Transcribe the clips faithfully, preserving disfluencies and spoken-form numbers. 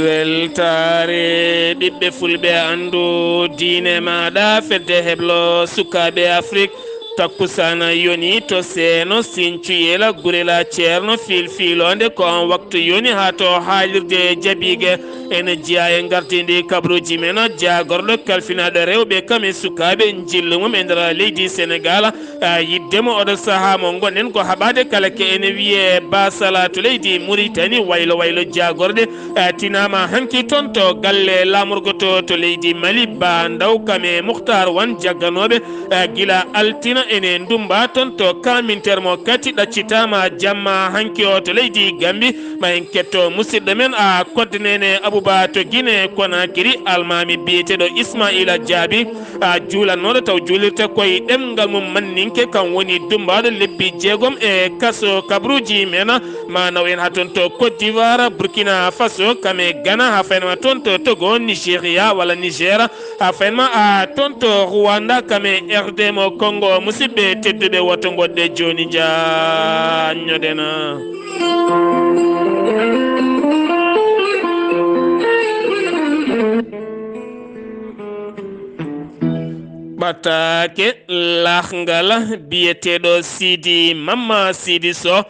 Weltaare ɓiɓɓe fulɓe, anndu diine maaɗa, fedde heblo sukaaɓe Afrik. Takkusana yoni to Seeno, Sincu, Yela, Gurela, Ceerno, Fiil Fiilonde, ko on waktu yoni haa to haalirde Jabiige. Ene jeyaa e ngardiindi kabaruuji men, jaagorɗo kalfinaaɗo rewɓe kam e sukaaɓe njillu mum e nder leydi Senegaal. A, yiɗde mo oɗo sahaa mo ngonɗen ko haɓaade kala ke ene wiyee Basala to leydi Muritani, waylo waylo jaagorɗe, a, tinaama hanki toon to galle laamorgo to, to leydi Mali, Ba Ndaw kam e Muhtar Wan jagganooɓe, a, gila altina ene ndummba toon to Kaminter mo kati ɗaccitaama jamma hanki o to leydi Gambi. Ma en ketto musidɗo men, a, Kodde Neene Abuba to Gine Konakiri, almaami biyeteeɗo Ismaila Jaabi, a, juulannooɗo taw juulirta koye ɗemngal mum manninke, kam woni dummbaaɗo lebbi jeegom e kaso kabaruuji men, ma naw en haa toon to Côte d'Ivoire, Burkina Faso, kam e Ghana, haa faynama toon to Togo, Nigeria walla Niger, haa faynama, a, toon to Rwanda, kam e R D mo Congo. Musidɓe tedduɓe, woto ngoɗɗe jooni, njaanñoɗen. Ɓataake lahngal biyeteeɗo Sidi Mamma Sidi Soh,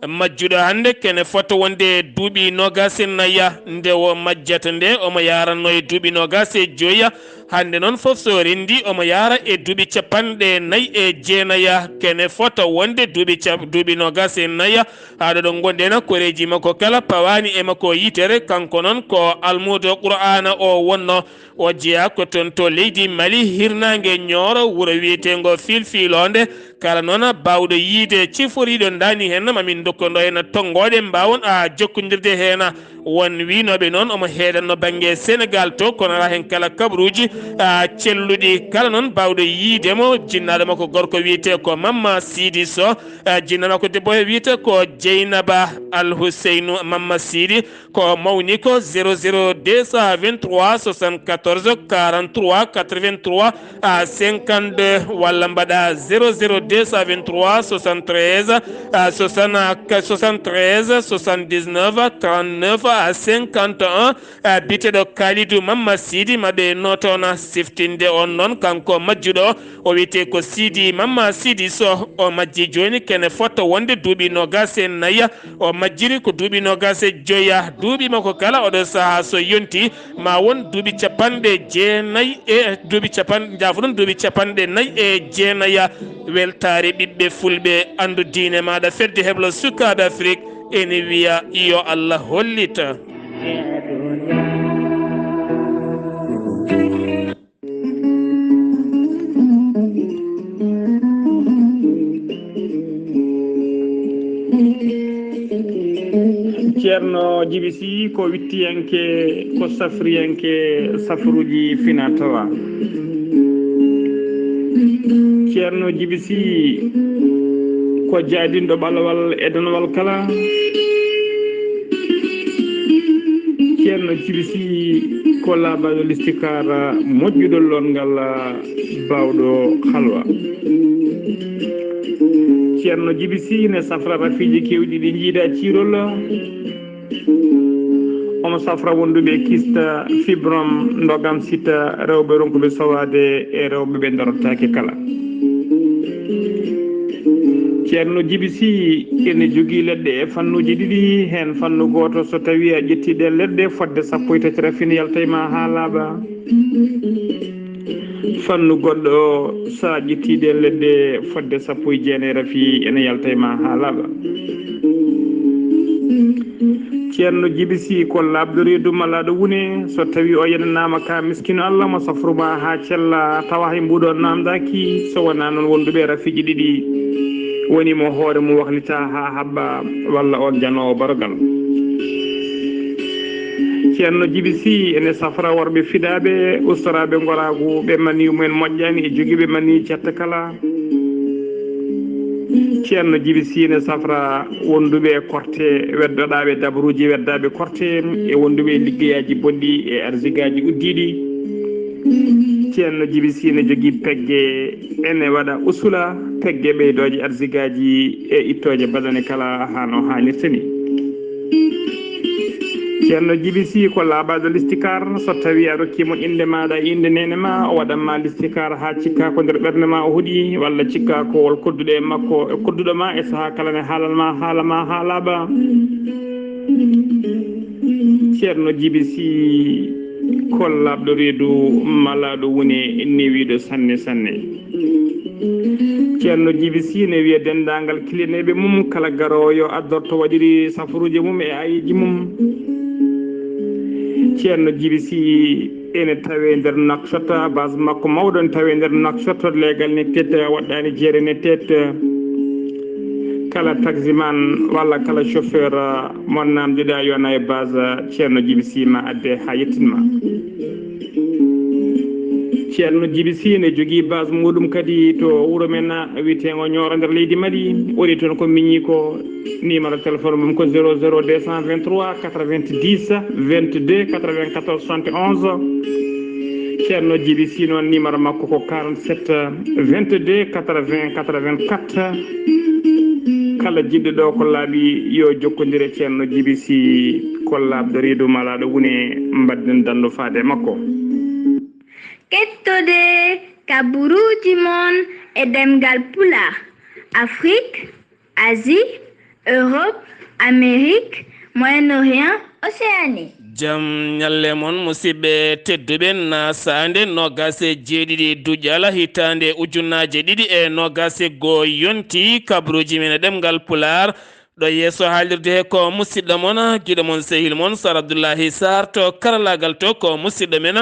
majjuɗo hannde kene fota wonde duuɓi noogaas e nayi. Nde o majjata nde, omo yaarannoo e duuɓi noogaas e joyi. Hannde noon, fof so renndi, omo yaara e duuɓi capanɗe nayi e jeenayi. Kene fota wonde duuɓi cap-, duuɓi noogaas e nayi. Haa ɗo ɗo ngonɗen, koreeji makko kala pawaani e makko yitere. Kanko noon ko almuudo Qur'aana o wonnoo. O jeyaa ko toon to leydi Mali, hirnaange Ñooro, wuro wiyeteengo Fiilfiiloonde. Kala noon baawɗo yiyde ciforiiɗo ndaani heen, ma min ndokkondoo heen tonngooɗe, mbaawon a jokkondirde heen. Won wiynooɓe noon omo heeɗatnoo bannge Senegaal to, kono alaa heen kala kabaruuji, a, celluɗi. Kala noon baawɗo yiyde mo, jinnaaɗo makko gorko wiyetee ko Mamma Siidi Soh, a, jinnaaɗo makko debbo wiyetee ko Jeynaba Alhuseynu Mamma Siidi. Ko mawni ko zéro zéro deux cent vingt-trois soixante-quatorze quarante-trois quatre-vingt-trois à cinquante-deux, walla mbaɗa zéro zéro deux cent vingt-trois soixante-treize, à soixante, soixante-treize soixante-dix-neuf trente-neuf à cinquante et un, à biteɗo Kalidou Mamma Sidi, maɓe notona siftinde on noon, kanko majjuɗo. O wiyetee ko Sidi Mamma Sidi Soh. O majji jooni kene fota wonde duuɓi noogaas e nayi. O majjiri ko duuɓi noogaas e joya. Duuɓi makko kala oɗo sahaa so yonti, ma won duuɓi capanɗe jeenayi e duuɓi capan-, njaafoɗon, duuɓi capanɗe nayi e jeenayi. Weltaare ɓiɓɓe fulɓe, anndu diine maaɗa, fedde heblo sukaaɓe Afrik ene wiya yo Allah hollita. Ceerno Jibi Sy ko wittiyanke, ko safriyanke safruuji fina tawa. Ceerno Jibi Sy ko jaadinɗo ɓalawal e danawal kala. Ceerno Jibi Sy ko laabaɗo listikaara, moƴƴuɗo lonngal, baawɗo halwa. Ceerno Jibi Sy ne safra rafiiji keewɗi ɗi njiida ciirol. Omo safra wonduɓe kista, fibrom, ndogam sita, rewɓe ronkuɓe sowaade e rewɓe ɓe darotaake kala. Ceerno Jibi Sy ene jogii leɗɗe e fannuuji ɗiɗi, heen fannu gooto, so tawii a ƴettii ɗeen leɗɗe, fodde sappo e tati rafine yalta e ma haa laaɓa. Fannu goɗɗo, so a ƴettii ɗeen leɗɗe, fodde sappo e jeenayi rafi ene yalta e ma haa laaɓa. Ceerno Jibi Sy ko laaɓɗo reedu malaaɗo wune, so tawii o yenanaama ka miskino Allah mo safru ma haa cella, tawa hay mbuuɗo naamndaaki, so wonaa noon wonduɓe rafiiji ɗiɗi, woni mo hoore mum waklita haa haɓɓa, walla on janoowo barogal. Ceerno Jibi Sy ene safra worɓe fiɗaaɓe, ustoraaɓe ngoraagu, ɓe maniyu mumen moƴƴaani e jogiiɓe maniyu cetta kala. Ceerno Jibi Sy ne safra wonduɓe e korte, weddoɗaaɓe dabaruuji, weddaaɓe korte, e wonduɓe e liggeyaaji bonɗi e arsigaaji uddiiɗi. Ceerno Jibi Sy ne jogii pegge, ene waɗa usula, pegge ɓeydooje arsigaaji e ittooje badane kala haa no haanirta ni. Ceerno Jibi Si ko laaɓaaɗo listikar, so tawii a rokkii mo innde maaɗa e innde neene ma, o waɗan ma listikar haa cikkaa ko nder ɓernde ma o hoɗi, walla cikkaa ko wol kodduɗo e makko e kodduɗo ma e sahaa kala ne haalan ma haala ma haa laaɓa. Ceerno Jibi Si ko laaɓɗo reedu, malaaɗo wune, newiiɗo sanne sanne. Ceerno Jibi Si ne wiya denndaangal kiliyaneeɓe mum, kala garoowo yo addorto waɗiri safaruuji mum e ayeeji mum. Ceerno Jibi Si ene tawee nder Nouakchott, base makko mawɗo ne tawee nder Nouakchott, leegal ne teet, waɗɗaani jeere ne teet. Kala taximan walla kala chauffeur mo naamndiɗaa yo nawe base Ceerno Jibi Si ma adde haa yettin ma. Ceerno Jibi Si ne jogii base muɗum kadi to wuro men wiyeteengo Nioro nder leydi Mali. Woni toon ko miñi ko numéro téléphone mum ko zéro zéro deux cent vingt-trois quatre-vingt-dix vingt-deux quatre-vingt-quatorze soixante et onze. Ceerno Jibi Si noon numéro makko ko quarante-sept vingt-deux quatre-vingts quatre-vingt-quatre. Kala jiɗɗo ɗo ko laaɓi yo jokkondir e Ceerno Jibi Si, ko laaɓɗo reedu malaaɗo wune, mbaɗden danndo faade e makko. Kettode kaburuuji mon e ɗemngal Pulaar, Afrique, Asie, Europe, Amérique, Moyen-Orient, Océanie. Jam ñalle mon, musidɓe tedduɓe, na saande noogas e jeeɗiɗi duƴal hitaande ujunnaaje ɗiɗi e noogas e goo yonti, kabaruuji men e ɗemngal Pulaar. Ɗo yeeso haalirde he ko musidɗo mon, giɗo mon, sehil mon, Sar Abdullahi Sar, to karallaagal to ko musidɗo men,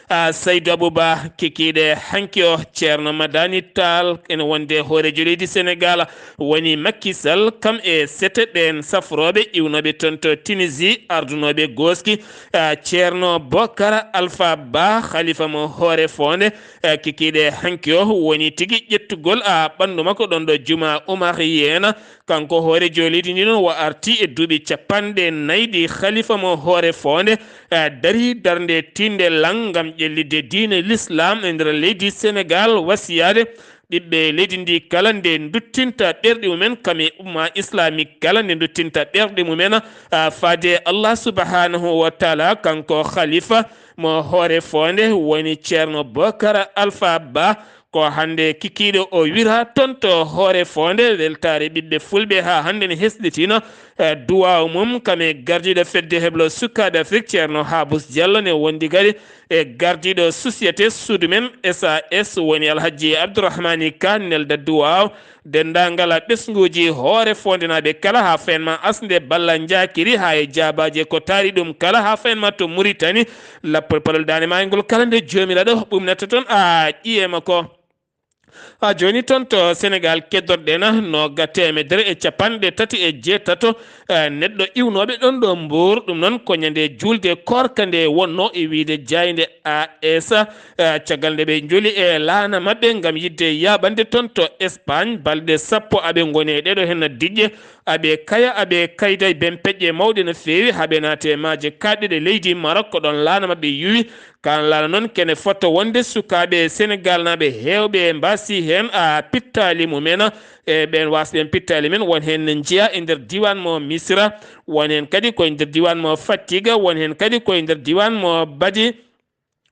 a, Saydu Abuba. Kikiiɗe hanki o, Ceerno Madani Taal, ene wonde hooreejo leydi Senegaal, woni Macky Sall, kam e sete ɓeen safrooɓe iwnooɓe toon to Tunisie, ardunooɓe gooski, a, Ceerno Bokar Alpha Ba, khalifa mo hoore foonde, a, kikiiɗe hanki o woni tigi ƴettugol, a, ɓanndu makko ɗoon ɗo Juma Umariyeena. Kanko hooreejo leydi ndi noon o arti e duuɓi capanɗe nayi ɗi khalifa mo hoore foonde, eh, darii darnde tiiɗnde lan ngam ƴellitde diine Lislaam e nder leydi Senegaal, wasiyaade ɓiɓɓe leydi ndi kala nde nduttinta ɓerɗe mumen, kam e umma islamique kala nde nduttinta ɓerɗe mumen, ah, faade Allah subhanahu wa taala, kanko khalifa mo hoore foonde woni Ceerno Bokar Alpha Ba. Ko hannde kikiiɗe o wira toon to hoore foonde, weltaare ɓiɓɓe fulɓe haa hannde ne hesɗitina, eh, duwaaw mum, kam e gardiiɗo fedde heblo sukaaɓe Afrik, Ceerno Habus Diallo, ne wondi kadi e gardiiɗo société suudu men S A S, woni Alhaji Abdourahmani Ka, nelda duwaaw denndaangal ɓesnguuji hoore foondenaaɓe kala, haa fayin ma asnde balla njaakiri, haa e jaabaaji ko taari ɗum kala, haa fayin ma to Muritani, lappol palol daande maayel ngol kala nde Joomiraaɗo ɓumnata toon, a, ƴiye makko. A, jooni toon to Senegaal keddorɗen, nooga teemedere e capanɗe tati e jeetato, eh, neɗɗo iwnooɓe ɗoon ɗo Mbuur, ɗum noon ko ñande juulde koorka nde wonno e wiyde Jaaynde A S, eh, caggal nde ɓe njoli e laana maɓɓe ngam yiɗde yaaɓande toon to Espagne balɗe sappo, aɓe ngoni e ɗeɗo heen diƴƴe, aɓe kaya, aɓe kayda e bempeƴƴe mawɗe no feewi, haa ɓe naati e maaje kaaɗɗe ɗe leydi Maroc, ko ɗoon laana maɓɓe yuwi. Kaan laana noon kene fota wonde sukaaɓe Senegaalnaaɓe heewɓe mbaasi heen, a, pittaali mumen, e ɓeen waasɓe pittaali men, won heen ne njiya e nder diiwaan mo Misira, won heen kadi ko e nder diiwaan mo Fatiga, won heen kadi ko e nder diiwaan mo Badi,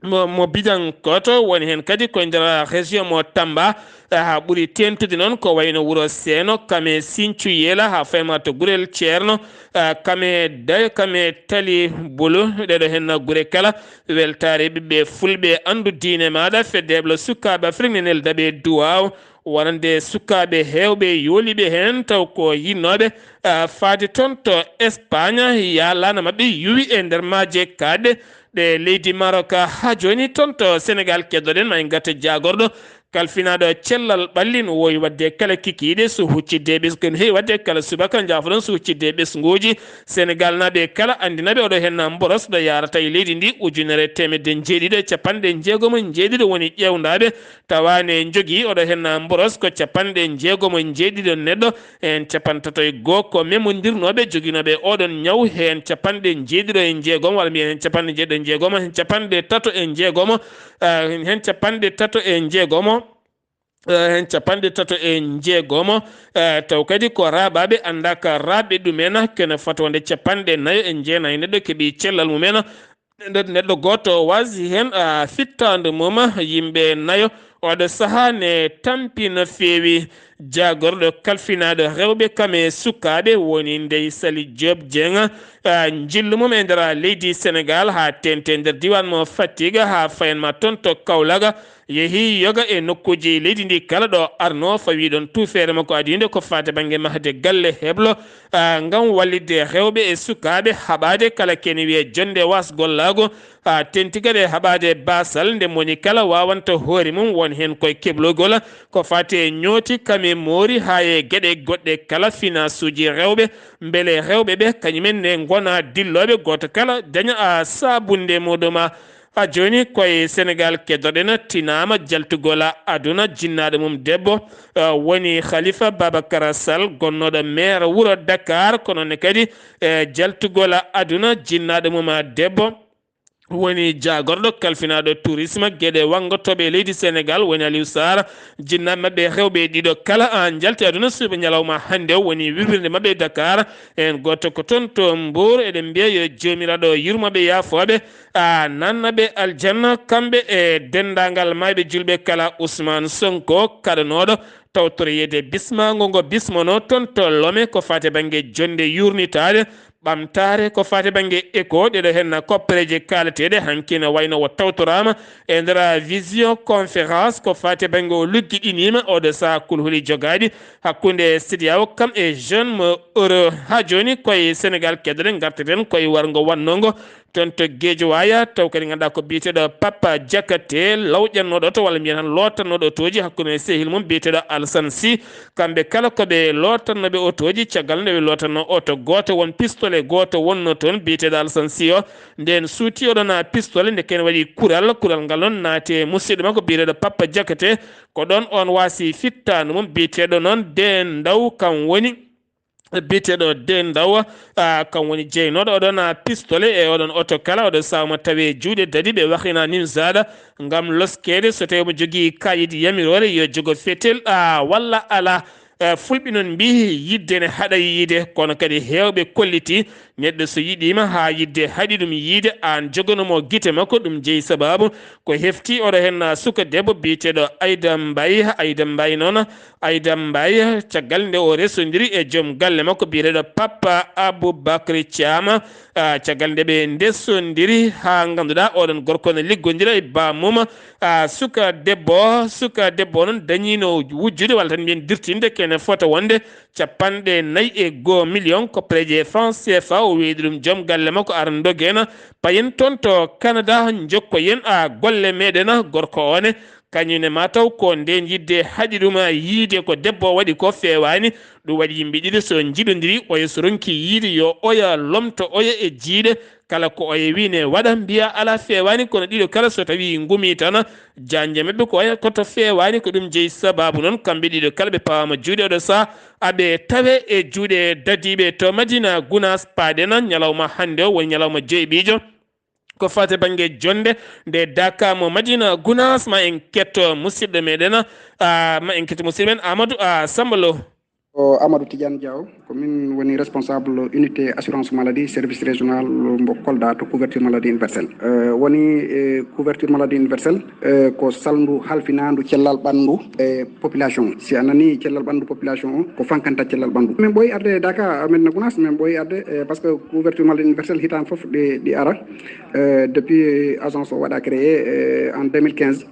mo, mo Bidankoto, woni heen kadi ko e nder région mo Tamba. Haa ɓuri teeŋtude noon ko wayno wuro Seeno, Kame, Siñcu Yeela, haa fayi ma to Gurel Ceerno, ah, Kame Da-, Kame Tali Bulu, ɗeɗo heen gure kala. Weltaare ɓiɓɓe fulɓe, anndu diine maaɗa, fedde heblo sukaaɓe Afrik ne nelda ɓe duwaaw, wonande sukaaɓe heewɓe yooliiɓe heen, taw ko yinnooɓe, ah, faade toon to Espagne, yaa laana maɓɓe yuwi e nder maaje kaaɗɗe ɗe leydi Maroc. Haa jooni toon to Senegaal, keddoɗen ma en garte jaagorɗo kalfinaaɗo cellal ɓalli, no woowi waɗde kala kikiiɗe so huccidde e ɓesngu, no heewi waɗde kala subaka, njaafoɗon, so huccidde e ɓesnguuji Senegaalnaaɓe kala, anndinaɓe oɗo heen mboros ɗo yaarata e leydi ndi ujunere e teemedde njeeɗiɗi e capanɗe njeegom e njeeɗiɗi woni ƴeewndaaɓe, tawa ne njogii oɗo heen mboros ko capanɗe njeegom e njeeɗiɗi neɗɗo, heen capanɗe tato e goo ko memondirnooɓe joginooɓe oɗon ñaw, heen capanɗe njeeɗiɗo e njeegom, walla mbiyen heen capanɗe njeeɗiɗo e njeegom, heen capanɗe tato e njeegom, ah, heen capanɗe tato e njeegom, eh, heen capanɗe tato e njeegomo, eh, taw kadi ko raaɓaaɓe anndaaka raaɓe ɗumen, kene fotwonde capanɗe nayo e jeenayi neɗɗo keɓi cellal mumen. Nder neɗɗo gooto waasi heen, ah, fittaandu mum, yimɓe nayo. Oɗo sahaa ne tampi no feewi. Jaagorɗo kalfinaaɗo rewɓe kam e sukaaɓe woni Ndey Sali Diop Dieng, ah, njillu mum e nder leydi Senegaal haa teeŋti e nder diiwaan mo Fatick, haa fayan ma toon to Kaolack, yehi yoga e nokkuuji leydi ndi kala ɗo arno, fawi ɗoon tuufeere makko adii nde ko faati bannge mahde galle heblo, ah, ngam wallitde rewɓe e sukaaɓe, haɓaade kala kene wiyee jonnde waas gollaagu, ah, teeŋti kadi e haɓaade baasal nde moni kala waawanta hoore mum won heen koye keblugol ko faati e ñooti kam e moori haa e geɗe goɗɗe kala finaasuuji rewɓe, mbele rewɓe ɓe kañumen ne ngona dillooɓe gooto kala daña, ah, saabunde muɗum. Haa jooni koye Senegaal keddoɗen tinaama jaltugol aduna jinnaaɗo mum debbo, eh, woni Khalifa Babacar Sall, gonnooɗo maire wuro Dakar, kono ne kadi, eh, jaltugol aduna jinnaaɗo mum debbo woni jaagorɗo kalfinaaɗo tourisme, geɗe wanngotooɓe e leydi Senegaal, woni Aliou Sarr. Jinnaaɓe maɓɓe rewɓe ɗiɗo kala, ah, njalti aduna suuɓe ñalawma hannde o, woni wirwirde maɓɓe e Dakar. En gooto ko toon to Mbour, eɗen mbiya yo Joomiraaɗo yurmo ɓe, yaafoo ɓe, ah, nanna ɓe aljanna, kamɓe e denndaangal maayɓe julɓe kala. Ousmane Sonko kaɗanooɗo tawtoreede bismaango ngo bismanoo toon to Lomé ko faati bannge jonnde yuurnitaade, ɓamtaare ko faati bannge écho, ɗeɗo heen koppereeje kaalateeɗe hanki ne wayno o tawtoraama e nder visioconférence ko faati bannge o luggiɗiniima oɗo sahaa kulhuli jogaaɗi hakkunde C E D E A O kam e jeune mo euro. Haa jooni koye Senegaal keddoɗen, ngarteten koye warngo wannongo toon to Guédiawaye, taw kadi ngannduɗaa ko biyeteeɗo Papa Diakhaté, lawƴannooɗo oto walla mbiyen tan lootannooɗo otooji hakkunde sehil mum biyeteeɗo Alassane Sy. Kamɓe kala ko ɓe lootannooɓe otooji, caggal nde ɓe lootanno oto gooto, won pistolet gooto wonno toon biyeteeɗo Alassane Sy o. Nden suuti oɗon a pistolet, nde ken waɗi kural, kural ngal noon naati e musidɗo makko biyeteeɗo Papa Diakhaté. Ko ɗoon on waasi fittaandu mum biyeteeɗo noon Deen Ndaw, kam woni biyeteeɗo Deen Ndaw, ah, kam woni jeynooɗo oɗon, ah, pistolet e oɗon oto kala. Oɗo sahaa mo tawi e juuɗe dadiiɓe, waklina Nimzaat ngam loskeede so tawi omo jogii kaayit yamiroore yo jogo fetel, ah, walla alaa. Eh, Fulɓe noon mbiyi yidde ne haɗa yiide, kono kadi heewɓe kolliti neɗɗo so yiɗiima haa yidde haɗi ɗum yiide, aan jogonomo gite makko, ɗum jeyi sabaabu ko hefti oɗo heen, ah, suka debbo biyeteeɗo Ayda Mbaye. Ayda Mbaye noon Ayda Mbaye, caggal nde o resondiri e joom galle makko biyeteeɗo Papa Aboubacry Thiam, ah, caggal nde ɓe ndesondiri haa ngannduɗaa oɗon gorko ne liggondira e bammum, ah, suka debbo o. Suka debbo o noon dañiino wujjude walla tan mbiyen dirtinde kene fota wonde capanɗe nayi e goo million koppereeje franc C F A. O weydi ɗum joom galle makko ara ndogen payen toon to Canada, njokkoyen, ah, golle meɗen. Gorko o ne kañum ne mataw ko nden yidde haɗi ɗum yiide ko debbo o waɗi ko feewaani. Ɗum waɗi yimɓe ɗiɗo so njiɗondiri, oya so ronki yiide yo oya lomto oya e jiiɗe. Kala ko oya wi ne waɗa, mbiya alaa feewaani, kono ɗiɗo kala so tawi ngumi tan, janje maɓɓe ko oya koto feewaani, ko ɗum jeyi sabaabu noon kamɓe ɗiɗo kala ɓe pawaama juuɗe oɗo sahaa, aɓe tawe e juuɗe dadiiɓe to Madina Gunaas. Paaɗen ñalawma hannde o woni ñalawma joyɓiijo. Ko faati bannge jonnde nde Daka mo Madina Gunaas. Ma en ketto musidɗo meɗen, ah, ma en ketto musidɗo men Amadou, ah, Samba Lo. O Amadou Tidiane Diaw, ko min woni responsable unité assurance maladie, service régional mbo Kolda to couverture maladie universelle. Eh, woni, eh, couverture maladie universelle, eh, ko salndu halfinaandu cellal ɓanndu e population. Si a nani cellal ɓanndu population o, ko fankanta cellal ɓanndu. Min ɓooyi arde Daka, Madina Gunaas, min ɓooyi arde, eh, parce que couverture maladie universelle hitaande fof ɗi, ɗi ara. Eh, depuis agence o waɗa créé, eh, en deux mille quinze,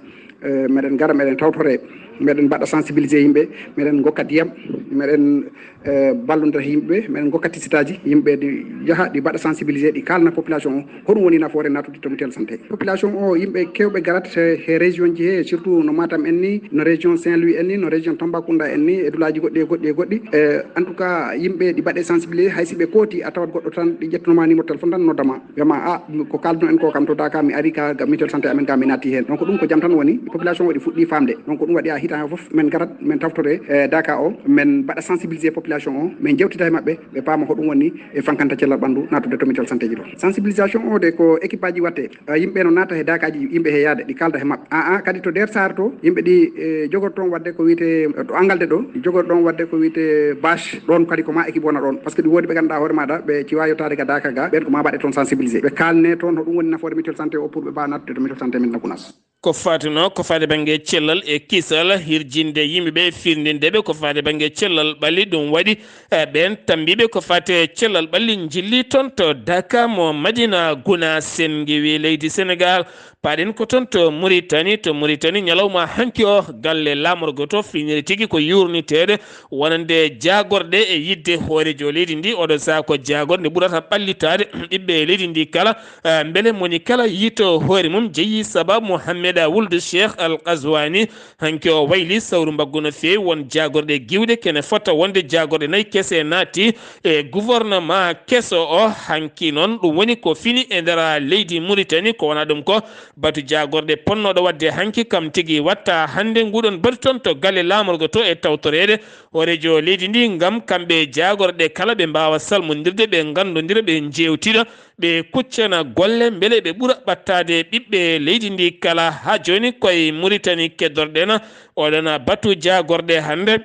eh, meɗen ngara, meɗen tawtore, meɗen mbaɗa sensibilisé yimɓe, meɗen ngokka ndiyam, meɗen, eh, ballondira yimɓe, meɗen ngokka tisitaaji yimɓe, ɗi yaha ɗi mbaɗa sensibilisé, ɗi kaalna population o hoɗum woni nafoore naatude to mutuelle santé. Population o, yimɓe kewɓe garat he, he région ji he, surtout no Matam en ni, no région Saint-Louis en ni, no région Tambacounda en ni, e dulaaji goɗɗi e goɗɗi e goɗɗi. Eh, en tout cas, yimɓe ɗi mbaɗe sensibilisé, hay si ɓe kooti, a tawat goɗɗo tan, ɗi ƴettunoma numéro téléphone tan, noddama. Wiyama, "Ah, ko kalduno en ko kam to Daka, mi ari ka, ga mutuelle santé amen ga, mi naati hen." Donc ɗum ko jam tan woni, population o ɗi fuɗɗi famde. Donc ɗum waɗi ha hitaande fof, men garat, men tawtore, eh, Daka o, men Mbaɗa sensibiliser population o, min jewtida e maɓɓe, ɓe paama ko ɗum woni e fankanta cellal ɓanndu, naatude to mutuelle santé ji ɗo. Sensibilisation o de ko équipe aji watte, eh, yimɓe no naata he daakaaji yimɓe he yaade, ɗi kaalda he maɓɓe. A, a, kadi to Der Saar to, yimɓe ɗi, eh, jogor toon waɗde ko wiyetee, to Angalde ɗo, ɗi jogor ɗoon waɗde ko wiyetee bâche, ɗoon kadi ko ma équipe wona ɗoon. Parce que ɗi woodi ɓe ngannduɗaa hoore maaɗa, ɓe ciwa yottaade ka daaka ga, ɓeen ko ma mbaɗe toon sensibiliser. Ɓe kaalne toon ko ɗum woni nafoore mutuelle santé o pour ɓe mbaawa naatude to mutuelle santé men Nakunas. Ko fatunoo ko faade bannge cellal e kisal, hirjinde yimɓe ɓe, firndinde ɓe ko faade bannge cellal ɓalli. Ɗum waɗi, eh, ɓeen tambiiɓe ko faate cellal ɓalli njilli toon to Daka mo Madina Guna Sengiwi leydi Senegal. Paaɗen ko toon to Muritani. To Muritani, ñalawma hanki o, galle laamorgo to finiri tigi ko yuurniteede wonande jaagorɗe e yiɗde hooreejo leydi ndi. Oɗo sahaa ko jaagorɗe nde ɓurata ɓallitaade ɓiɓɓe leydi ndi kala. Eh, mbele moni kala yiyto hoore mum jeyi sababu Mohammed Wuld Cheikh Al Qazwani. Hanki o wayli sawru mbaggu no feewi, won jaagorɗe giwɗe kene fota wonde jaagorɗe nayi kese naati e gouvernement keso o. Hanki noon ɗum woni ko fini e nder leydi Muritani. Ko wona ɗum ko batu jaagorɗe ponnooɗo waɗde hanki kam tigi watta hannde nguɗon batu toon to galle laamorgo to e tawtoreede hooreejo leydi ndi ngam kamɓe jaagorɗe kala ɓe mbaawa salmondirde, ɓe nganndondira, ɓe njeewtida, ɓe kuccana golle mbele ɓe ɓura ɓattaade ɓiɓɓe leydi ndi kala. Haa jooni koye Muritani keddorɗen oɗon batu jaagorɗe hannde.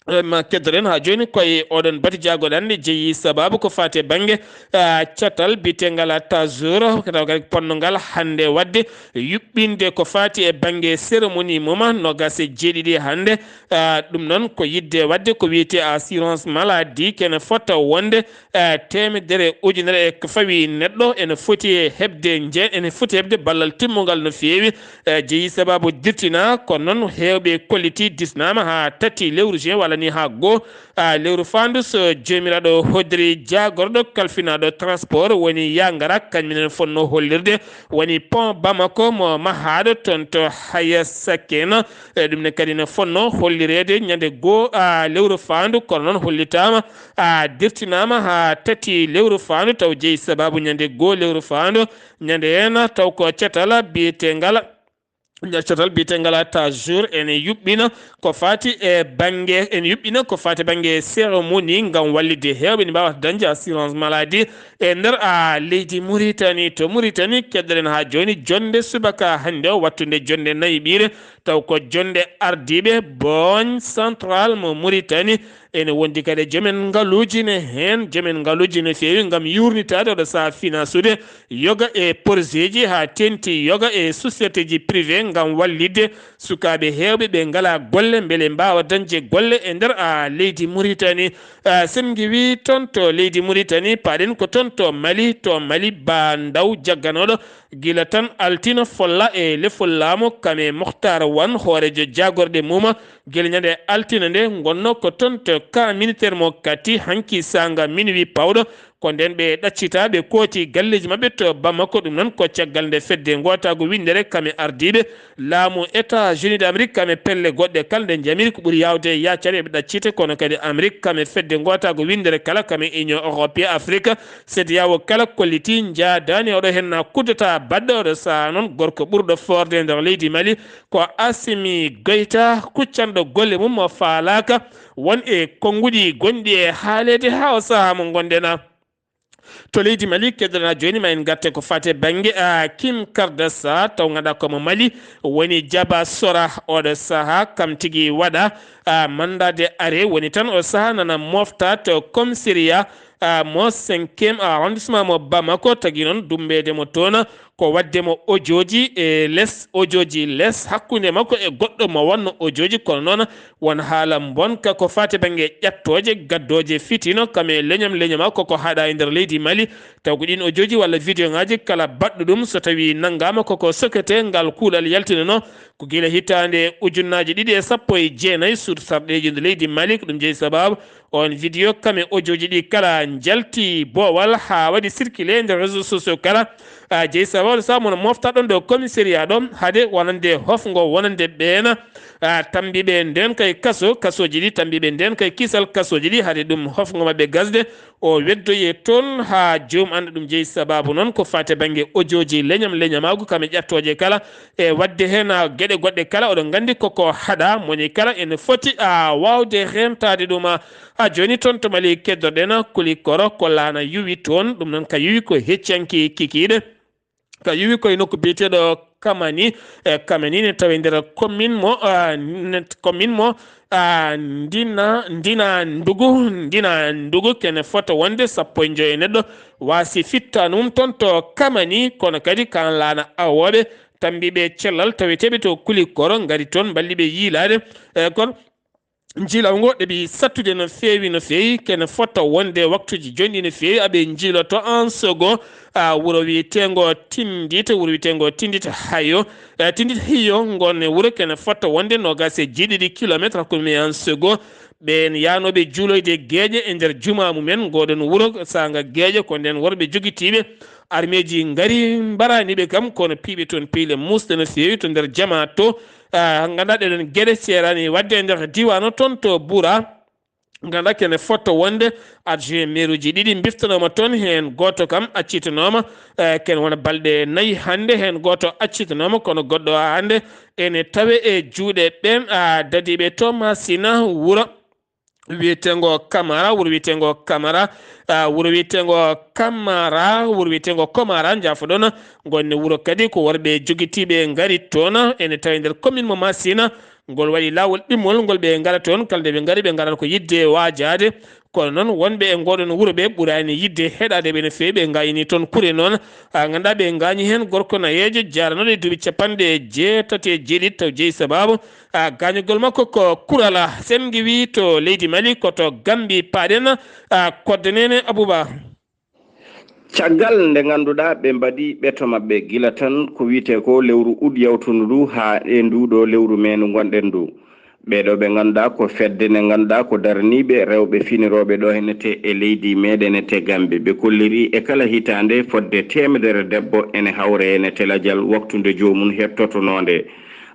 Em, keddorɗen haa jooni koye oɗon batu jaagorɗe hannde jeyi sababu ko faati e bannge, ah, catal biyetengal Tazour, tawa kadi ponnongal hannde waɗde yuɓɓinde ko faati e bannge cérémonie mum noogas e jeeɗiɗi hannde. Ah, ɗum noon ko yiɗde waɗde ko wiyetee assurance maladie kene fota wonde eh, teemedere ujunere e ko fawi neɗɗo ene foti e heɓde nje-, ene foti heɓde ballal timmungal no feewi. Eh, jeyi sababu dirtina, kono noon heewɓe kolliti disnaama haa tati lewru juin walla ni haa goo, ah, lewru faandu so joomiraaɗo hoddiri jaagorɗo kalfinaaɗo transport woni yaa ngara, kañum minen fotnoo hollirde woni pont Bamako mo mahaaɗo toon to Haya Saken. E ɗum ne kadi ne fotnoo hollireede ñande goo, ah, lewru faandu, kono noon hollitaama, ah, dirtinaama haa tati lewru faandu, taw jeyi sababu ñande goo lewru faandu, ñande heen taw ko catal biyetengal, catal biyetengal Tazour ene yuɓɓina ko faati e bannge, ene yuɓɓina ko faati e bannge cérémonie ngam wallitde heewɓe ne mbaawata dañde assurance maladie e nder, ah, leydi Muritani. To Muritani, kedderen haa jooni, jonnde subaka hannde o, wattunde jonnde nayi ɓiire, taw ko jonnde ardiiɓe Booñ Central mo Muritani. Ene wondi kadi e joomen ngaluuji ne heen, joomen ngaluuji no feewi ngam yuurnitaade oɗo sahaa finasude yoga e porseeji haa teeŋti yoga e sociétéji privé ngam wallitde sukaaɓe heewɓe ɓe ngalaa golle mbele mbaawa dañde golle e nder, ah, leydi Muritani. Ah, sen ngiwii toon to leydi Muritani, paaɗen ko toon to Mali, to Mali ba ndaw jagganooɗo gila tan altine folla e lefol laamu kam e Mohtar Wan, hooreejo jaagorɗe mum. Gila ñande altine nde ngonnoo ko toon to camp militaire mo Kati, hanki saanga minuit pawɗo, ko ndeen ɓe ɗaccita, ɓe kooti galleeji maɓɓe to Bamako. Ɗum noon ko caggal nde fedde ngootaagu winndere kam e ardiiɓe laamu États-Unis d'Amérique kam e pelle goɗɗe kala nde njamiri ko ɓuri yaawde e yaacare eɓe ɗaccite, kono kadi Amérique kam e fedde ngootaagu winndere kala kam e Union Européenne, Afrique, CEDEAO kala kolliti njaadaani oɗo heen na kuddata baɗɗo oɗo sahaa noon gorko ɓurɗo foorde e nder leydi Mali ko Assimi Goïta, kuccanɗo golle mum mo faalaaka won e konnguɗi gonɗi e haaleede haa o sahaa mo ngonɗen. To leydi Mali, keddora jooni ma en ngatte ko faate bannge, ah, Kim Kardashian, taw ngannduɗaa ko mo Mali woni Jaba Sora oɗo sahaa, kam tigi waɗa, ah, mandat de arrêt, woni tan o sahaa nana mofta to commissariat, ah, mo cinquième arrondissement mo Bamako, tagi noon dumbeede mo toon ko waɗde mo audioji e les, audioji les hakkunde makko e goɗɗo mo wonno audioji, kono noon won haala mbonka ko faati bannge ƴattooje gaddooje fitino kam e leñam leñama koko haɗa e nder leydi Mali. Taw ko ɗin audioji walla video ŋaaji kala baɗɗo ɗum so tawi nanngaama koko sokete ngal kuuɗal yaltinano ko gila hitaande ujunnaaji ɗiɗi e sappo e jeenayi suudu sarɗeeji nder leydi Mali. Ko ɗum jeyi sababu on video kam e audioji ɗi kala njalti boowal haa waɗi circulé nder réseaux sociaux kala. A jeyi sababu sa mono mofta ɗon ɗo commissariat ɗo hade wonande hofngo wonande ɓeena, a tambi ɓe nden kay kaso, kasooji ɗi tambi ɓe nden kay kisal kasooji ɗi hade ɗum hofngo maɓɓe gasde. O weddoye toon haa joom anda ɗum jeyi sababu noon ko faate bannge ojooji leñam leñamaagu kam e ƴattooje kala e waɗde heen geɗe goɗɗe kala. Oɗon nganndi koko haɗa moni kala ene foti a waawde reentaade ɗum. A jooni toon to Mali keddoɗen Kulikoro ko laana yuwi toon, ɗum noon ka yuwi ko heccanki kikiiɗe. Ka yuwi koye nokku biyeteeɗo Kamani. E Kamani ne tawi nder commune mo, ah, ne, commune mo, ah, Ndina, Ndina Ndugu, Ndina Ndugu kene fota wonde sappo e joyo e neɗɗo waasi fittaanum toon to Kamani, kono kadi kan laana awooɓe tambiiɓe cellal taweteeɓe to Kulikoro ngari toon mballi ɓe yiilaade. E kono Njiilaw ngo ɗeɓi sattude no feewi, no feewi, kene fota wonde waktuji jonɗi no feewi, aɓe njiiloto en second, a, wuro wiyeteengo Tindita, wuro wiyeteengo Tindita Hayo, e, Tindita Hiyo, ngon wuro kene fota wonde noogas e jeeɗiɗi kilometre hakkunde mum e en second. Ɓeen yaanooɓe juuloyde geeƴe e nder juma mumen, ngoɗon wuro saanga geeƴe ko nden worɓe jogitiiɓe armeeji ngari mbarani ɓe kam, kono piiɓe toon piile musɗe no feewi to nder jama to. Ah, ngannduɗaa ɗeɗon geɗe seerani waɗde e nder diiwaan o toon to Bura. Ngannduɗaa kene fotto wonde adjoint maire uji ɗiɗi mbiftanooma toon, heen gooto kam accitanooma, eh, ken wona balɗe nayi hannde, heen gooto accitanooma, kono goɗɗo o hannde ene tawe e juuɗe ɓeen, ah, dadiiɓe to Masina wuro wiyeteengo Kamara, wuro wiyeteengo Kamara, ah, wuro wiyeteengo Kamara, wuro wiyeteengo Komara, njaafoɗon, ngonne wuro kadi ko worɓe jogitiiɓe ngari toon, ene tawi nder commune mo Masina. Ngol waɗi laawol ɗimmol ngol ɓe ngara toon, kala nde ɓe ngari, ɓe ngarat ko yiɗde waajaade. Kono noon, wonɓe e ngoɗon wuro ɓe ɓuraani yiɗde heɗaade ɓe no feewi, ɓe ngayni toon kure noon. A, ngannduɗaa ɓe ngaañi heen gorko nayeejo jaranooɗo e duuɓi capanɗe jeetati e jeeɗiɗi taw jeyi sabaabu, a, gaañugol makko ko kurala. Sen ngiwi to leydi Mali, ko to Gambi paaɗen, a, kodde neene Abuba. Caggal nde ngannduɗaa ɓe mbaɗi ɓeto maɓɓe gila tan ko wiyetee ko lewru ut yawtundu ndu haa e nduuɗo lewru meendu ngonɗen ndu. Ɓeeɗo ɓe ngannduɗaa ko fedde nde ngannduɗaa ko daraniiɓe rewɓe finirooɓe ɗo hennete e leydi meeɗen ete Gambi. Ɓe kolliri e kala hitaande fodde teemedere debbo ene hawre hennete lajal waktu nde joomum heɓtotonoo nde.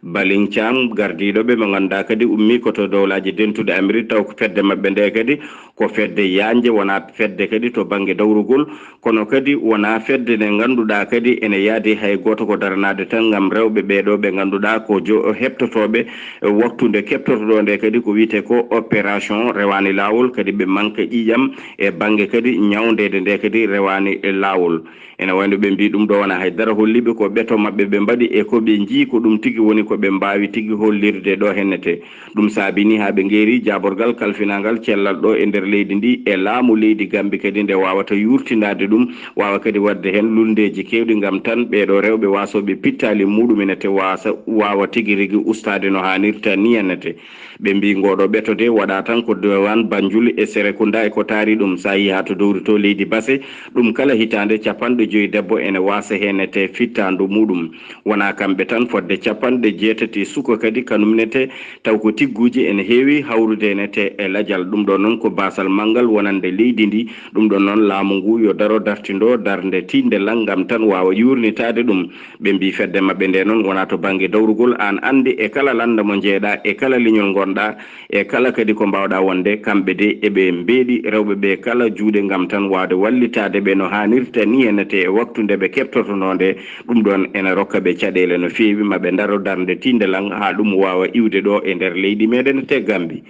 Balin Caam gardiiɗo ɓe mo ngannduɗaa kadi ummii ko to Dowlaaji Dentuɗi Amerik taw ko fedde maɓɓe nde kadi ko fedde yaajnde, wonaa fedde kadi to bannge dawrugol, kono kadi wonaa fedde nde ngannduɗaa kadi ene yaadi hay gooto ko daranaade tan ngam rewɓe ɓeeɗo ɓe ngannduɗaa ko jo heɓtotooɓe waktu nde keɓtotoɗo nde kadi ko wiyetee ko opération rewaani laawol, kadi ɓe manka ƴiiƴam e bannge kadi ñawndeede nde kadi rewaani laawol. Ene wayno ɓe mbii ɗum ɗo wonaa hay dara holliiɓe ko ɓeto maɓɓe ɓe mbaɗi e ko ɓe njii ko ɗum tigi woni ko ɓe mbaawi tigi hollirde ɗo hennete. Ɗum saabini haa ɓe ngeeri jaaborgal kalfinaangal cellal ɗo e nder leydi ndi e laamu leydi Gambi kadi nde waawata yuurtindaade ɗum, waawa kadi waɗde heen lulndeeji keewɗi ngam tan ɓeeɗo rewɓe waasooɓe pittaali muɗum ene te waasa waawa tigi rigi ustaade no haanirta ni hennete. Ɓe mbii ngooɗo ɓeto de waɗa tan ko Dewaan Banjul e Serekunda e ko taari ɗum. So a yii haa to dowri to leydi Base, ɗum kala hitaande capanɗe joyi debbo ene waasa heen ete fittaandu muɗum. Wonaa kamɓe tan, fodde capanɗe jeetati suka kadi kanum nete taw ko tigguuji ene heewi hawrude nete e lajal. Ɗum ɗo noon ko baasal manngal wonande leydi ndi. Ɗum ɗo noon laamu ngu yo daro dartindo darnde tiiɗnde lan ngam tan waawa yuurnitaade ɗum. Ɓe mbii fedde maɓɓe nde noon wonaa to bannge dawrugol, aan anndi e kala lannda mo njeeɗaa e kala leñol ngonɗaa e kala kadi ko mbaawɗaa wonde, kamɓe de eɓe mbeeɗi rewɓe ɓe kala juuɗe ngam tan waawde wallitaade ɓe no haanirta ni hennete e waktu nde ɓe keɓtotonoo nde. Ɗum ɗoon ene rokka ɓe caɗeele no feewi ma ɓe ndaro darnde tiiɗnde lan haa ɗum waawa iwde ɗo e nder leydi meeɗen te Gambi.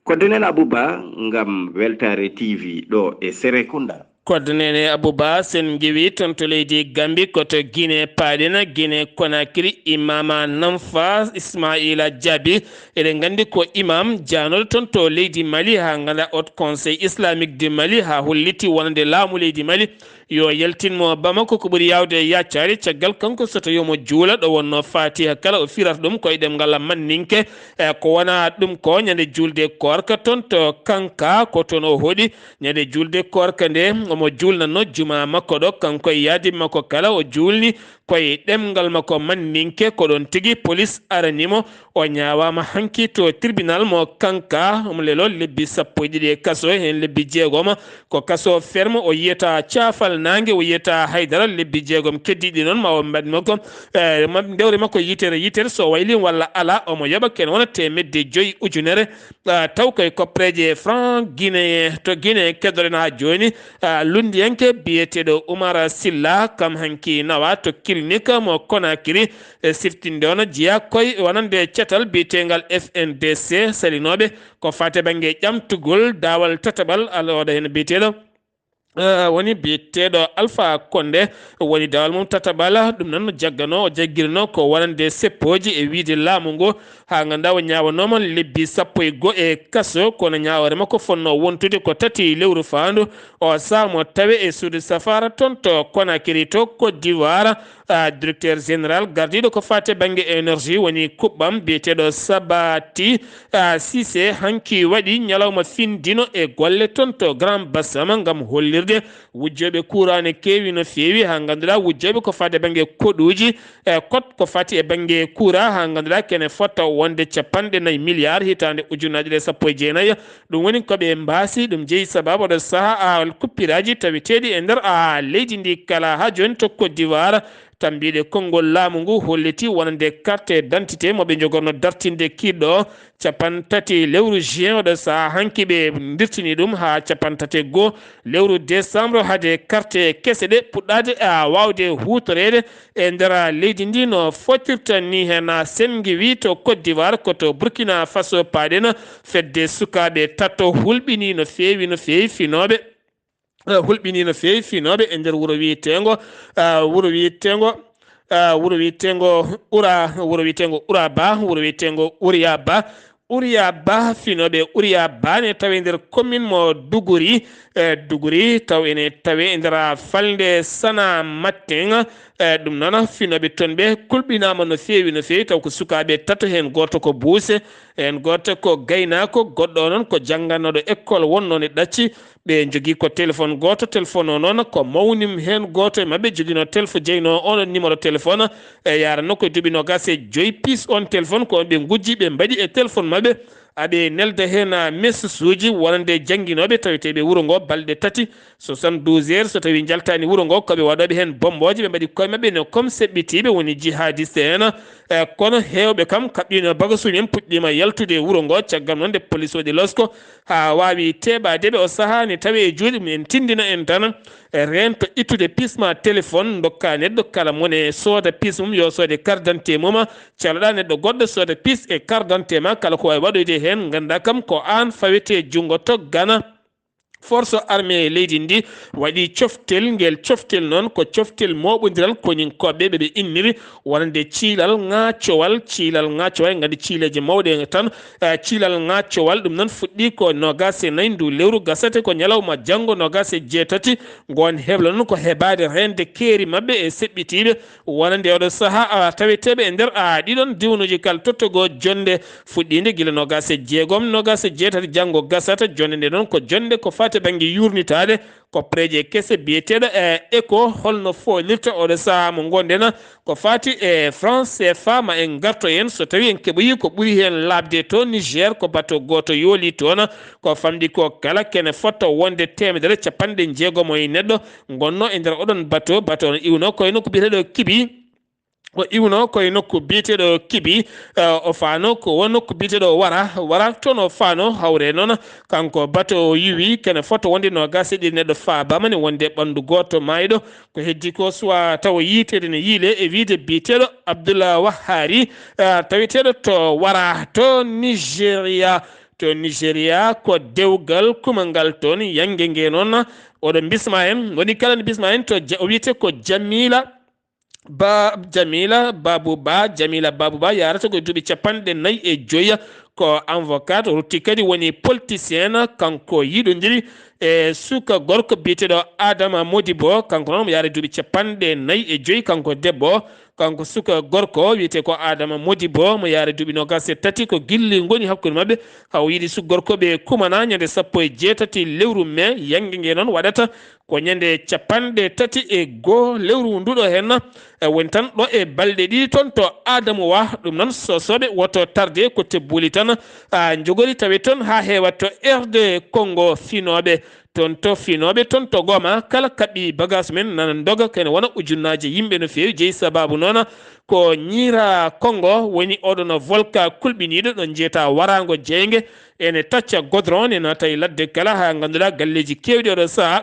Kodde nen Abuba ngam Weltaare T V ɗo e Serekunda. Kodde neene Abuba, sen ngiwi toon to leydi Gambi ko to Gine paaɗen, Gine Konakiri, Imama Namfa Ismaila Jabi. Eɗen nganndi ko imam jaanooɗo toon to leydi Mali, haa ngannduɗaa Haut Conseil Islamique du Mali, haa holliti wonande laamu leydi Mali yo yaltin mo Bamako ko ɓuri yaawde e yaccaade, caggal kanko so tawii omo juula ɗo wonnoo Fatiha kala o firata ɗum ko e ɗemngal Manninke. E ko wonaa ɗum ko ñande juulde koorka toon to Kanka, ko toon o hoɗi. Ñande juulde koorka nde, omo juulnanno jumaa makko ɗo, kanko e yaadiiɓe makko kala, o juulni koye ɗemngal makko Mandinke. Ko ɗoon tigi polis arani mo, o ñaawaama hanki to tribunal mo Kanka, omo leloo lebbi sappo e ɗiɗi e kaso, heen lebbi jeegom ko kaso ferme. O yiyataa caafal naange, o yiyataa haydara. Lebbi jeegom keddiiɗi noon ma o mbaɗ makko, eh, ma ndewre makko yitere yitere, so waylii walla alaa, omo yoɓa kene wona teemedde joyi ujunere. Ah, taw koye koppereeje franc guinéen, to Guinée keddoren haa jooni. Ah, lunndiyanke biyeteeɗo Oumar Silla, kam hanki nawa to clinique mo Conakry, e siftinde on jeyaa koye wonande catal biyeteengal F N D C, salinooɓe ko faati bannge ƴamtugol daawal tataɓal, alooɗo heen biyeteeɗo, eh, woni biyeteeɗo Alpha Condé, woni daawal mum tataɓal. Ɗum noon no jagganoo, o jaggirnoo ko wonande seppooji e wiyde laamu ngu, haa ngannduɗaa o ñaawanooma lebbi sappo e goo e kaso, kono ñaawoore makko fotnoo wontude ko tati lewru faandu. O sahaa mo tawe e suudu safaara toon to Conakry to Côte d'Ivoire. Ah, directeur général gardiiɗo ko faati bannge énergie woni kuɓɓam biyeteeɗo Sabati, ah, Cissé hanki waɗi ñalawma findino e golle toon to Grand Bassam ngam hollirde wujjooɓe courant ne keewi no feewi, haa ngannduɗaa wujjooɓe ko faati bannge koɗuuji, e kot ko faati e bannge courant, haa ngannduɗaa kene fota wonde capanɗe nayi milliard hitaande ujunnaaje ɗiɗi e sappo e jeenayi. Ɗum woni ko ɓe mbaasi, ɗum jeyi sababu oɗo sahaa, a, kuppiraaji taweteeɗi e nder, a, leydi ndi kala. Haa jooni to Côte d'Ivoire, tambiiɗe konngol laamu ngu holliti wonande carte d'identité mo ɓe njogorno dartinde kiiɗɗo capanɗe tati lewru juin oɗo sahaa, hanki ɓe ndirtini ɗum haa capanɗe tati e goo lewru décembre, hade carte kese ɗe puɗɗaade, a, waawde huutoreede e nder leydi ndi no footirta ni. Heen senngi wi to Côte d'Ivoire, ko to Burkina Faso paaɗen. Fedde sukaaɓe tato hulɓini no feewi, no feewi finooɓe, eh, hulɓini no feewi finooɓe e nder wuro wiyeteengo, ah, wuro wiyeteengo, ah, wuro wiyeteengo Ura, wuro wiyeteengo Uraba, wuro wiyeteengo Uriyaba. Uriyaba, finooɓe Uriyaba ne tawe nder commune mo Duguri, eh, Duguri, taw ene tawe e nder falnde Sana Matten. Eh, ɗum noon, finooɓe toon ɓe kulɓinaama no feewi, no feewi, taw ko sukaaɓe tato, heen gooto ko buuse, heen gooto ko gaynaako, goɗɗo o noon ko jannganooɗo école wonnoo ne ɗacci. Ɓe njogii ko téléphone gooto, téléphone o noon ko mawni heen gooto e maɓɓe joginoo téléphone, jeynoo oon numéro téléphone, e yaranno ko duuɓi noogaas e joy piis. Oon téléphone ko on ɓe ngujji, ɓe mbaɗi e téléphone maɓɓe, aɓe nelda heen message uji wonande jannginooɓe taweteeɓe wuro ngo balɗe tati, soixante-douze heures, so tawii njaltaani wuro ngo, ko ɓe waɗooɓe heen bommbooje, ɓe mbaɗi koye maɓɓe no comme seɓɓitiiɓe woni jihadiste en. E kono heewɓe kam kaɓɓiino bagasuuji en, puɗɗiima yaltude e wuro ngo. Caggal noon nde polis waɗi losko, haa waawi teeɓaade ɓe o sahaa, ne tawi e juuɗe mum en, tinndina en tan, e reento ittude pisma téléphone, ndokka neɗɗo kala mone sooda pis mum, yo soode carte d'identité mum, caloɗaa neɗɗo goɗɗo sooda pis e carte d'identité ma, kala ko waawi waɗoyde heen, nganndaa kam ko aan fawetee junngo to Gana. Force armée leydi ndi waɗi coftel, ngel coftel noon ko coftel mooɓondiral koninkooɓe ɓe ɓe inniri wonande ciilal ŋaacowal, ciilal ŋaacowal, nganndi ciileeje mawɗe tan, eh, ciilal ŋaacowal, ɗum noon fuɗɗii ko noogaas e nayi ndu lewru, gasata ko ñalawma janngo noogaas e jeetati, ngoon heblo noon ko hebaade reende keeri maɓɓe e seɓɓitiiɓe, wonande oɗo sahaa, a, taweteeɓe e nder, a, ɗiɗon diwnuuji kala, tottogoo jonnde fuɗɗiinde gila noogaas e jeegom, noogaas e jeetati janngo gasata. Jonnde nde noon ko jonnde ko faati bannge yuurnitaade, ko pereeje kese biyeteeɗo, e, éco, holno foolirta oɗo sahaa mo ngonɗen, ko faati e franc C F A. Ma en ngarto heen, so tawii en keɓoyi ko ɓuri heen laaɓde to Niger, ko bato gooto yooli toon, ko famɗi ko kala kene fota wonde teemedere capanɗe jeegom e neɗɗo ngonno e nder oɗon bato. Bato on iwno koye nokku biyeteeɗo Kibi. O iwno koye nokku biyeteeɗo Kibi, eh, o faano ko won nokku biyeteeɗo Wara. Wara toon o faano, hawre noon kanko bato o yiwi kene fota wonde noogaas e ɗiɗi neɗɗo faabaama ne wonde ɓanndu gooto maayɗo. Ko heddi ko suwa tawa yiiteede ne yiile e wiyde biyeteeɗo Abdullah Wahari, eh, taweteeɗo to Wara to Nigeria. To Nigeria ko dewgal kumangal toon, yannge nge noon oɗo bisma en, woni kala ne bisma en to Ja-, o wiyete ko Jamila Ba, Jamila Babu Ba, Jamila Babu Ba yarata ko duuɓi capanɗe nayi e joyi, ko avocat, o rutti kadi woni politicien, kanko yiɗondiri e suka gorko biyeteeɗo Adama Modibo, kanko noon omo yaara duuɓi capanɗe nayi e joyi, kanko debbo. Kanko suka gorko wiyetee ko Adama Modibo, mo yaari duuɓi noogaas e tati, ko gilli ngoni hakkunde maɓɓe. Haa o yiɗi suka gorko ɓe kumana ñande sappo e jeetati lewru mee, yannge nge noon waɗata Ko ñande capanɗe tati e goo lewru nduɗo hen, e woni tan ɗo e balɗe ɗiɗi toon to Adamu Wa. Ɗum noon, sosooɓe, woto tarde, ko tebbuuli tan, a, njogori tawi toon haa heewa to R D Congo. Finooɓe toon to, finooɓe toon to Goma, kala kaɓɓi bagage men nana ndoga, kene wona ujunnaaje yimɓe no feewi. Jeyi sababu noon ko ñiira Congo woni oɗo no volka kulɓiniiɗo, ɗo njeeta waraango jeynge, ene tacca godron, ne naata e ladde kala, haa ngannduɗaa galleeji keewɗi oɗo sahaa.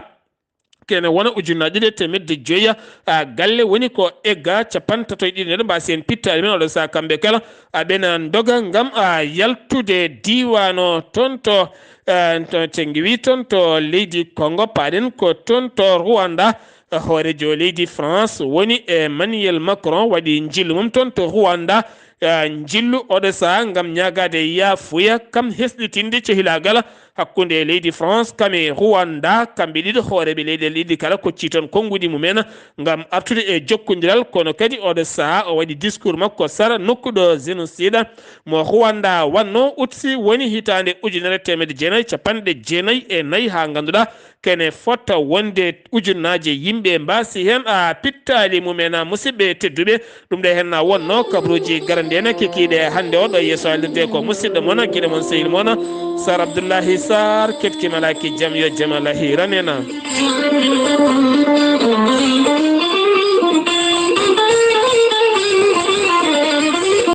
Kene wona ujunnaaje ɗiɗi e teemedde joyi, a, galle woni ko egga capanɗe tato e ɗiɗi. Neɗɗo mbaasi heen pittaali men oɗo sahaa kamɓe kala, a, ɓena ndoga ngam, a, yaltude diiwaan o toon to, a, to Tengiwi toon to leydi Congo. Paaɗen ko toon to Rwanda. Hooreejo leydi France woni Emmanuel Macron waɗi njillu mum toon to Rwanda. A, njillu oɗo sahaa ngam ñaagaade yaafuya, kam hesɗitinde cehilaagal hakkunde leydi France kam e Rwanda. Kamɓe ɗiɗo hooreeɓe leyɗeele ɗiɗi kala koccii toon konnguɗi mumen ngam artude e jokkondiral, kono kadi oɗo sahaa o waɗi discours makko sara nokku ɗo génocide mo Rwanda waɗno. Utsi woni hitaande ujunere teemedde jeenayi capanɗe jeenayi e nayi, haa ngannduɗaa kene fota wonde ujunnaaje yimɓe mbaasi heen, a, pittaali mumen. A, musidɓe tedduɓe, ɗum ɗo heen na wonno kabaruuji garandi en kikiiɗe hannde o. Ɗo yeeso haalirde ko musidɗo mon, giɗo mon, sehil mon, Sar Abdullahi Sar. Keɗki malaaki jam, yo jam Allah hiran en.